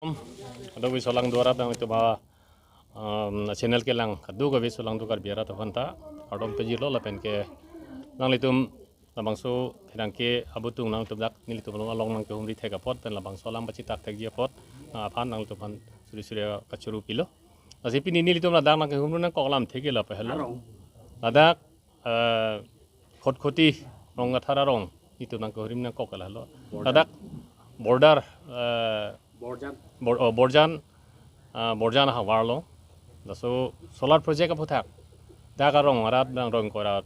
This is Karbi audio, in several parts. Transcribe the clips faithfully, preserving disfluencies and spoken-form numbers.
Kadokave solangdo arat nanglitum a, um, channel kelang kadokave solangdo Karbi arat aphanta kardom pajirlo lapen ke nanglitum labangso pherangke abutung nanglitum dak nelitum along nangkehumri thek apot pen labangso alam pachitak thekji apot nang aphan nanglitum aphan suri suri kachuru pilo. Lasi pini nelitum ladak nangkehumri nangkok alam thekji la pehelo. Arong. Ladak eh, Khatkhati Rongkathar arong nelitum nangkehumri nangkok ke lahelo. Borjan. Ladak border, eh, Borjan. Bor-, oh, Borjan, ah, Borjan ahavar lo. Laso solar project aputhak dak arong arat nang rong ko arat,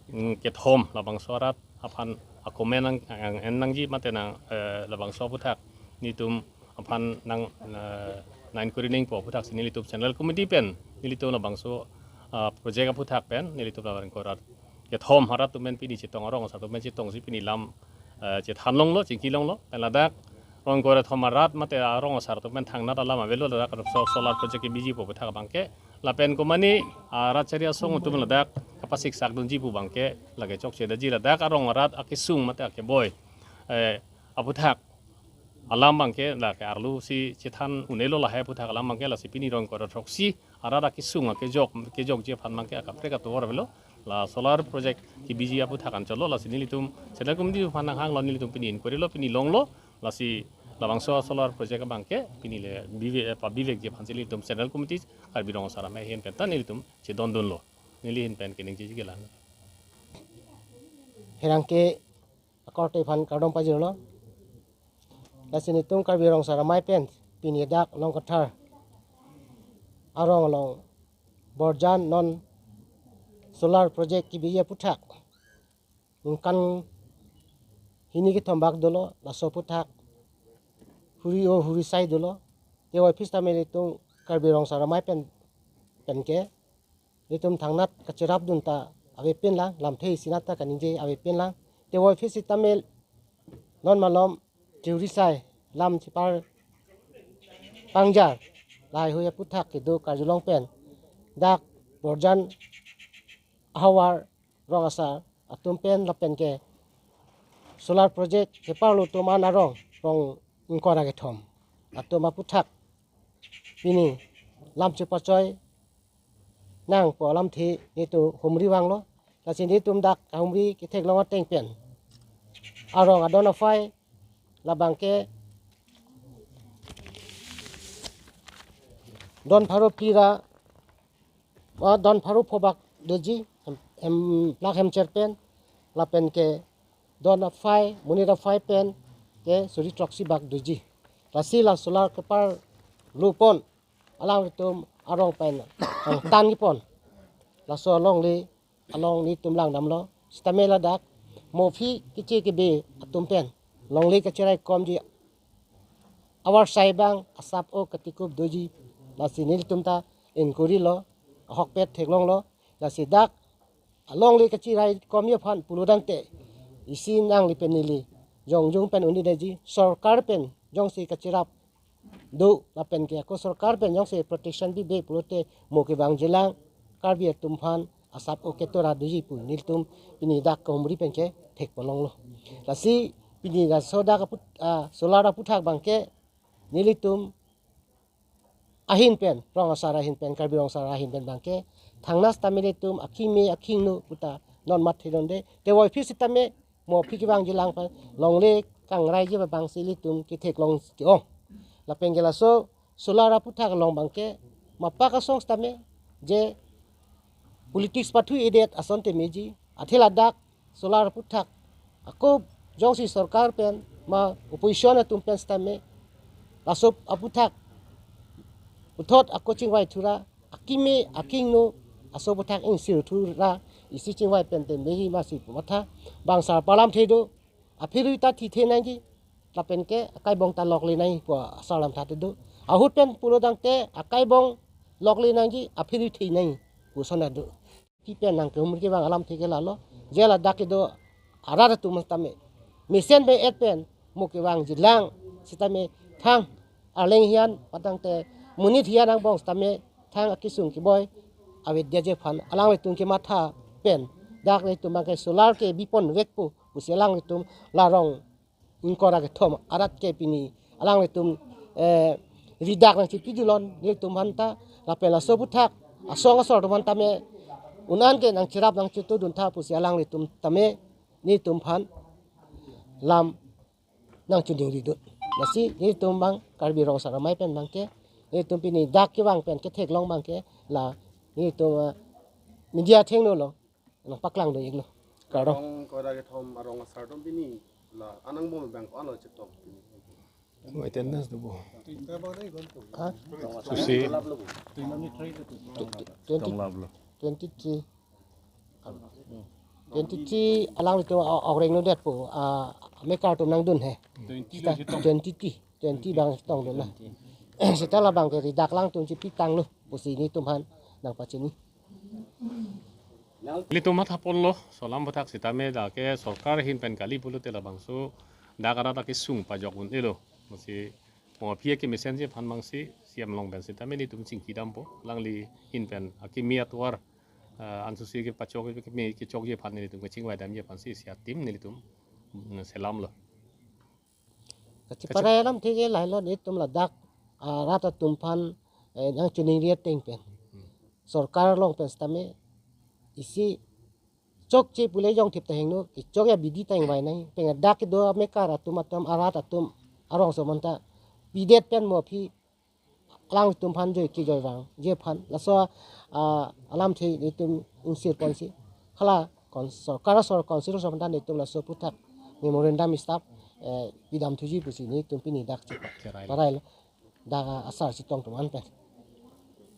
mm, kethom labangso arat aphan akomen nang, nang en nangji mate nang, eh, labangso aputhak nelitum aphan nang, eh, nang inquiry nangpo aputhak si nelitum central committee pen nelitum labangso, ah, project aputhak pen nelitum labang ko arat kethom arat atum pen pini chetong, arong asar atum pen chetongsi pini lam, eh, chethan longlo, chingki longlo. Pen ladak rong ko arat thom arat mate arong asar atum pen thangnat alam avelo ladak so-, solar project kebiji pu aputhak abangke. Lapen komane arat chari asong atum ladak kapasik sak dunji pu abangke lake chokche daji ladak arong arat akesung mate akeboi, eh, aputhak alam abangke lake arlo si chethan un-elo lahai aputhak alam abangke lasi pini rong ko arat throksi arat akesung akejok, kejokji aphan abangke akaprek atovar avelo. La solar project kebiji aputhak anchotlo lasi nelitum central committee aphan nanghanglo nelitum pini inquiry lo pini longlo lasi labangso solar project abangke pini le bive-, eh, pabivekji aphan si nelitum central committee Karbi Rong Asar Amei ahin pen ta nelitum chedondunlo. Neli ahin pen keningjeji ke la. Pherangke akorte aphan kardom pajirlo. Lasi nelitum Karbi Rong Asar Amei pen pini dak Rongkathar arong along Borjan non solar project kebiji aputhak ningkan hini kethom bak dolo, laso aputhak huri-o hurisai dolo. Tevo office ta nelitum Karbi Rong Asar Amei pen, penke nelitum thangnat kacherap dun ta avepin lang, lamthe isi nat ta kaningje avepin lang. Tevo office sitame non malom chihurisai lam chipar pangjar lahai hui aputhak kedo karjulong pen dak Borjan ahavar rong asar atum pen lapen ke solar project keparlo atum an arong rong ingkoi ra kethom atum aputhak pini lam chepachoi nangpo alamthe nelitum humri vanglo. Lasi nelitum dak kahumri ketheklong ateng pen arong adon aphai labangke don pharo phli ra, ah, don pharo pho bak doji, hem, hem, plak hemcher pen, lapen ke don aphai, monit aphai pen ke suri throksi bak doji. Lasi la solar keparlo pon alanglitum arong pen angtan kepon. Laso alongle along nelitum langdamlo. Sitame ladak mo aphi keche kebe atum pen longle kacherai komji avarsai abang asap o katikup doji. Lasi nelitum ta inquiry lo, ahokpet theklonglo. Lasi dak alongle kacherai komji aphan pulo tangte isi nangli pen neli jongjung pen un-edetji, sorkar pen jongsi kacherap do lapen ke ako sorkar pen jongsi protection bibe pulote mo kevangjilang Karbi atum aphan asap o ketora doji pu nelitum pini dak kahumri pen ke thekponlonglo. Lasi pini laso dak aput, ah, solar aputhak abangke nelitum ahin pen, rong asar ahin pen, Karbi rong asar ahin pen abangke thangnat sitame nelitum akimi akingno puta non mat thedonde. Tevo office sitame mo aphi kevangjilang pen longle kangraiji abang si nelitum ketheklong ke-ong. Lapen ke laso solar aputhak along abangke mapak asong sitame je politics pathu-edet asonte meji, athe ladak solar aputhak ako jongsi sorkar pen ma opposition atum pen sitame laso aputhak puthot ako chingvai thura akimi akingno aso aputhak ingsir thura isi chingvai pen te meji masi pu matha bang asar alam thedo, aphi rui ta thithe nangji lapen ke akaibong ta lokle nangji pu asar alam tha thedo. Ahut pen pulo tangte akaibong lokle nangji, aphi rui the nangji pu ason ta do. Pini pen nangkehumri kevang alamthe ke lalo, je ladak kedo arat atum sitame mesen me-et pen mo kevangjilang sitame thang arleng hiyan patangte monit hiyan angbong sitame thang akesung keboi avedetji aphan alanglitum kematha pen dak nelitum abangke solar kebipon vekpo pusi alanglitum la rong ingkoi ra kethom arat ke pini alanglitum, eh, ridak nangchipidunlon nelitum aphan ta, lapen laso aphuthak asong asor atum aphan tame un-an ke nangcherap nangchitudun tha pusi alanglitum tame nelitum aphan lam nangchiningridun. Lasi nelitum abang Karbi Rong Asar Amei pen abangke, nelitum pini dak kevang pen ketheklong abangke, la nelitum, ah, media athengno along nangpaklangdun-iklo. Kardom. Arong kora kethom arong asar atum pini la anang bom abang ko-anlo chetong. Attendance do bo. Ha? Susi. Twenty, twenty-three. Twenty-three alanglitum a-, aoreng lo detpo, ah, mekar atum nangdun he. Twenty. Seta twenty, twenty abang tongdun na. Seta labang ke ridak alangtum chipitanglo pusi nelitum aphan nangpachini. Nelitum mathaponlo, laso alam aphuthak sitame dak ke sorkar ahin pen kali pulote labangso dak arat akesung pajok un-elo. Lasi mo aphi kemesenji aphan abangsi C M along pen sitame nelitum chingkidampo. Alangli ahin pen akimi atovar, ah, ansusi kepachok, kemi kechokji aphan nelitum kachingvaidamji aphansi isi a-team nelitum, mm, selamlo. Kachiparai alamthe ke lahelo, nelitum ladak, ah, rat atum aphan, eh, nangchiningri ateng pen, sorkar along pen sitame isi chokche pule jongthip ta hingno, kechokji abidi ta ingvai nangji. Pen dak kedo amekar atum atum, arat atum, arongso atum ta pidet pen mo aphi alangtum aphan joi kejoi vangji aphan, laso, ah, alamthe nelitum ingsirponsi, hala kon-, sorkar asor, council asor aphan ta nelitum laso aphuthak memorandum staff, eh, pidamthuji pusi nelitum pini dak chipa-, cherai, parailo. Dak asar chetong atum an pen.